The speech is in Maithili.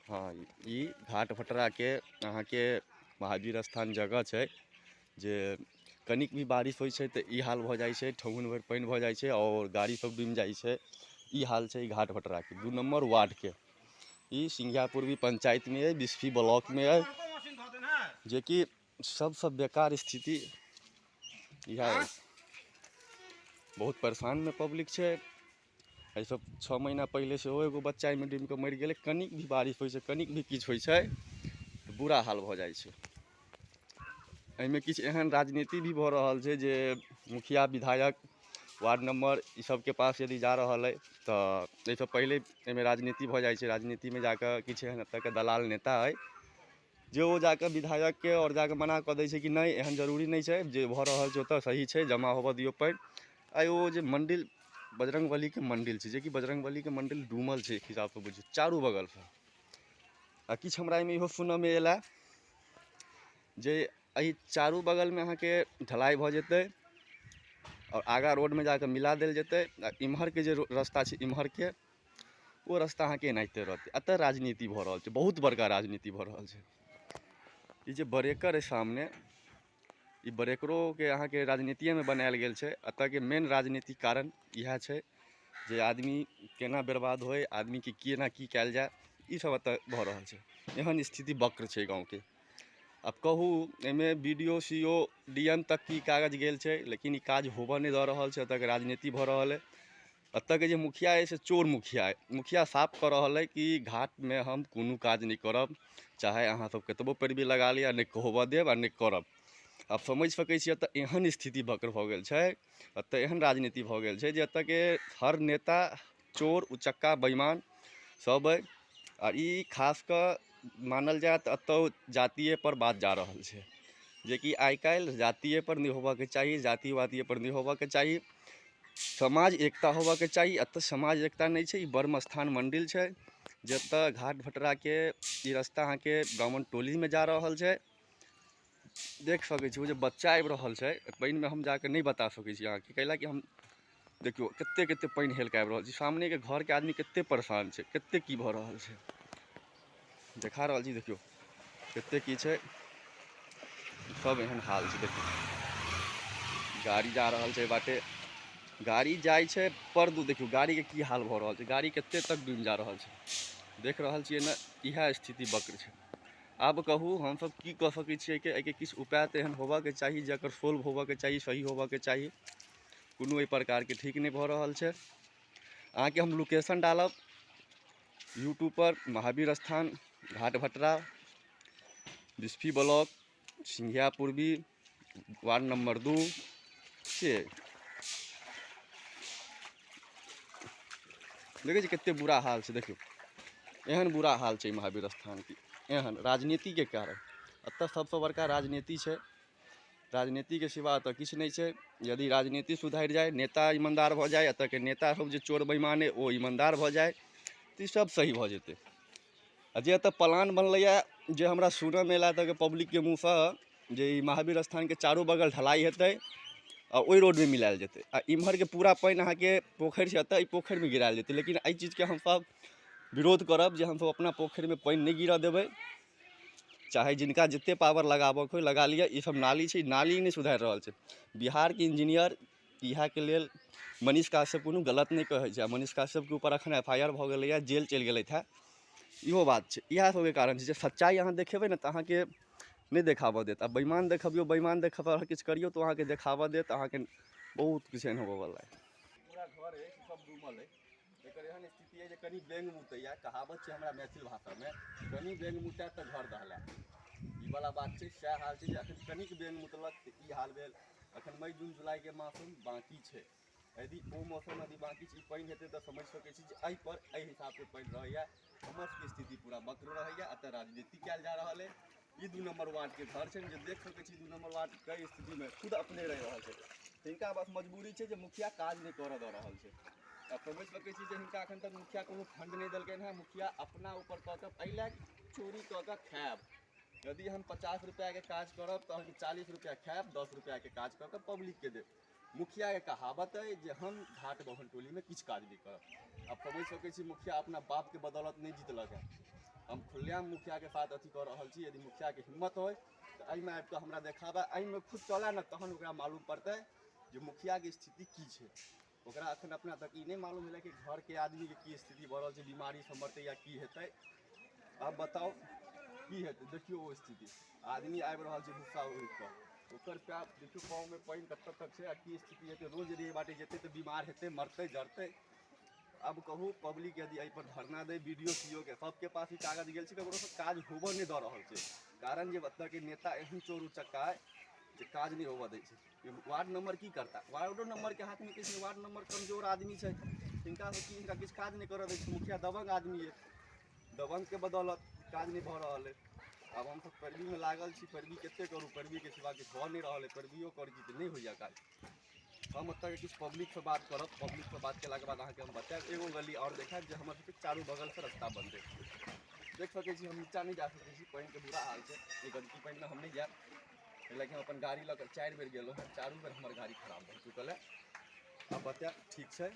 हँ, ई घाट भटराके अहाँके महावीर स्थान जगह छै, जे कनिक भी बारिश होइ छै तऽ ई हाल भऽ जाइ छै, ठेहुन भरि पानि भऽ जाइ छै आओर गाड़ी सब डूमि जाइ छै। ई हाल छै घाट भटराके 2 नम्बर वार्डके। ई सिंघिया पूर्वी पंचायतमे अइ, बिस्फी ब्लॉकमे अइ, जेकि सबसँ बेकार स्थिति इएह अछि। बहुत परेशानमे पब्लिक छै। एहिसँ 6 महीना पहिले सेहो एगो बच्चा एहिमे डूबिकऽ मरि गेलै। कनिक भी बारिश होइ छै, कनिक भी किछु होइ छै तऽ बुरा हाल भऽ जाइ छै। एहिमे किछु एहन राजनीति भी भऽ रहल छै जे मुखिया, विधायक, वार्ड नम्बर ई सबके पास यदि जा रहल अइ तऽ एहिसँ पहिले एहिमे राजनीति भऽ जाइ छै। राजनीतिमे जाकऽ किछु एहन एतऽके दलाल नेता अइ जे ओ जाकऽ विधायकके आओर जाकऽ मना कऽ दै छै कि नहि, एहन जरूरी नहि छै, जे भऽ रहल छै ओतऽ सही छै, जमा होबऽ दियौ पानि। आइ ओ जे मन्दिर बजरङ्गबलीके मन्दिर छै, जेकि बजरङ्गबलीके मन्दिर डूमल छै एक हिसाबसँ बुझियौ चारू बगलसँ। आ किछु हमरा एहिमे इहो सुनऽमे एला जे एहि चारू बगलमे अहाँके ढलाइ भऽ जेतै आओर आगाँ रोडमे जाकऽ मिला देल जेतै, आ इम्हरके जे रस्ता छै इम्हरके ओ रस्ता अहाँके एनाहिते रहतै। एतऽ राजनीति भऽ रहल छै, बहुत बड़का राजनीति भऽ रहल छै। ई जे ब्रेकर अइ सामने, ई ब्रेकरोके अहाँके राजनीतिएमे बनायल गेल छै। एतऽके मेन राजनीतिक कारण इएह छै जे आदमी केना बर्बाद होइ, आदमीके केना की कयल जाय, ई सब एतऽ भऽ रहल छै। एहन स्थिति वक्र छै गाँवके। आब कहू, एहिमे B D O, C O, D M तक की कागज गेल छै, लेकिन ई काज होबऽ नहि दऽ रहल छै। एतऽके राजनीति भऽ रहल अइ। एतऽके जे मुखिया अइ से चोर मुखिया अइ। मुखिया साफ कऽ रहल अइ कि घाटमे हम कोनो काज नहि करब, चाहे अहाँ सब कतबो पैरवी लगा लिअ, नहि होबऽ देब आ नहि करब। आब समझि सकै छियै एतऽ एहन स्थिति वक्र भऽ गेल छै, एतऽ एहन राजनीति भऽ गेल छै जे एतऽके हर नेता चोर, उचक्का, बेईमान सब अइ। आ ई खास कऽ मानल जाय तऽ एतऽ जातिए पर बात जा रहल छै, जेकि आइ काल्हि जातिए पर नहि होबऽके चाही, जातिवादिए पर नहि होबऽके चाही, समाज एकता होबऽके चाही। एतऽ समाज एकता नहि छै। ई ब्रह्म स्थान मन्दिर छै, जतऽ घाट भटराके ई रास्ता अहाँके ब्राह्मण टोलीमे जा रहल छै। देख सकै छी ओ जे बच्चा आबि रहल छै पानिमे, हम जाकऽ नहि बता सकै छी अहाँके, कैला कि हम देखियौ कते कते पानि हेलके आबि रहल छै। सामनेके घरके आदमी कते परेशान छै, कते की भऽ रहल छै देखा रहल छी। देखियौ कते की छै, सब एहन हाल छै। देखियौ गाड़ी जा रहल छै बाटे, गाड़ी जाइ छै पर दू, देखियौ गाड़ीके की हाल भऽ रहल छै, गाड़ी कते तक डूबि जा रहल छै, देख रहल छियै ने। इएह स्थिति वक्र छै। आब कहू हमसब की कऽ सकै छियै कि एहिके किछु उपाय तऽ एहन होबऽके चाही जकर सोल्व होबऽके चाही, सही होबऽके चाही। कोनो एहि प्रकारके ठीक नहि भऽ रहल छै। अहाँके हम लोकेशन डालब यूट्यूबपर, महावीर स्थान, घाट भटरा, बिस्फी ब्लॉक, सिंघिया पूर्वी, वार्ड नम्बर 2 से। देखै छी कते बुरा हाल छै। देखियौ एहन बुरा हाल छै महावीर स्थानके, एहन राजनीतिके कारण। एतऽ सबसँ बड़का राजनीति छै, राजनीतिके सिवा एतऽ किछु नहि छै। यदि राजनीति सुधरि जाय, नेता ईमानदार भऽ जाय, एतऽके नेता सब जे चोर बेईमान अइ ओ ईमानदार भऽ जाय, तऽ ई सब सही भऽ जेतै। आ जे एतऽ प्लान बनलैए, जे हमरा सुनऽमे एला एतऽके पब्लिकके मुँहसँ, जे ई महावीर स्थानके चारू बगल ढलाइ हेतै आ ओहि रोडमे मिलायल जेतै, आ इम्हरके पूरा पानि अहाँके पोखरि छै एतऽ, एहि पोखरिमे गिरायल जेतै। लेकिन एहि चीजके हमसब विरोध करब जे हमसब अपना पोखरिमे पानि नहि गिरऽ देबै, चाहे जिनका जते पावर लगाबऽके होइ लगा लिअ। ई सब नाली छै, नाली नहि सुधारि रहल छै बिहारके इंजीनियर। इएहके लेल मनीष काश्यप कोनो गलत नहि कहै छै, आ मनीष काश्यपके ऊपर एखन एफ I R भऽ गेलैए, जेल चलि गेलथि हँ, इहो बात छै। इएह सबके कारण छै जे सच्चाइ अहाँ देखेबै ने तऽ अहाँके नहि देखाबऽ देत, आ बेईमान देखबियौ, बेईमान देखबऽ किछु करियौ तऽ अहाँके देखाबऽ देत, अहाँके बहुत किछु एहन होबऽवला अइ। पूरा घर अछि सब डूबल अछि। एकर एहन स्थिति अइ जे कनि बेंग मुतैया, कहावत छै हमरा मैथिल भाषामे, कनि बेंग मुतै तऽ घर दहलै, ई वाला बात छै। सएह हाल छै जे अखन कनिक बेंग मुतलक तऽ ई हाल भेल। अखन मई जून जुलाइके मौसम बाँकी छै, यदि ओ मौसम यदि बाँकी छै, ई पानि हेतै तऽ समझि सकै छी जे एहिपर एहि हिसाबसँ पानि रहैया। हमर सबके स्थिति पूरा वक्र रहैया। एतऽ राजनीति कयल जा रहल अइ। ई 2 नम्बर वार्डके घर छै जे देख सकै छी, 2 नम्बर वार्डके स्थितिमे खुद अपने रहि रहल छै। हिनका बस मजबूरी छै जे मुखिया काज नहि करऽ दऽ रहल छै। आब समझि सकै छी जे हिनका एखन तक मुखिया कोनो फंड नहि देलकनि हेँ। मुखिया अपना ऊपर कऽ कऽ एहि लए चोरी कऽ कऽ खायब। यदि हम 50 रुपैआके काज करब तऽ अहाँके 40 रुपैआ खायब, 10 रुपैआके काज कऽ कऽ पब्लिकके देब। मुखियाके कहावत अइ जे हम घाट बभन टोलीमे किछु काज नहि करब। आब समझि सकै छी मुखिया अपना बापके बदौलत नहि जीतलक हेँ। हम खुलेआम मुखियाके साथ अथी कऽ रहल छी। यदि मुखियाके हिम्मत होइ तऽ एहिमे आबि कऽ हमरा देखाबय, एहिमे खुद चलए ने, तहन ओकरा मालूम पड़तै जे मुखियाके स्थिति की छै। ओकरा एखन अपना तक ई नहि मालूम भेलै कि घरके आदमीके की स्थिति भऽ रहल छै, बीमारीसँ मरतै या की हेतै। आब बताउ की हेतै? देखियौ ओ स्थिति, आदमी आबि रहल छै भुस्सा उड़ि कऽ, ओकर पैर देखियौ, पाँवमे पानि कतऽ तक छै आ की स्थिति हेतै? रोज यदि एहि बाटे जेतै तऽ बीमार हेतै, मरतै, जरतै। आब कहू, पब्लिक यदि एहिपर धरना दै, बी डी ओ सी ओ के सबके पास ई कागज गेल छै, ककरोसँ काज होबऽ नहि दऽ रहल छै। कारण जे एतऽके नेता एहन चोर उचक्का अइ जे काज नहि होबऽ दै छै। वार्ड नंबर की करता? वार्डो नंबरके हाथमे किछु नहि। वार्ड नंबर कमजोर आदमी छै, हिनकासँ की? हिनका किछु काज नहि करऽ दै छै। मुखिया दबंग आदमी अइ, दबंगके बदौलत काज नहि भऽ रहल अइ। आब हमसब पैरवीमे लागल छी। पैरवी कते करू? पैरवीके सिवा किछु भऽ नहि रहल अइ। पैरवियो करै छी तऽ नहि होइए काज। हम ओतऽके किछु पब्लिकसँ बात करब। पब्लिकसँ बात केलाके बाद अहाँके हम बतायब। एगो गली आओर देखायब जे हमर सबके चारू बगलसँ रस्ता बन्द अइ। देख सकै छी, हम नीचा नहि जा सकै छी, पानिके बुरा हाल छै। ई गन्दगी पानिमे हम नहि जायब, लेकिन हम अपन गाड़ी लऽ कऽ 4 बेर गेलहुँ हँ, चारू बेर हमर गाड़ी खराब भऽ चुकल अइ। आब बतायब, ठीक छै।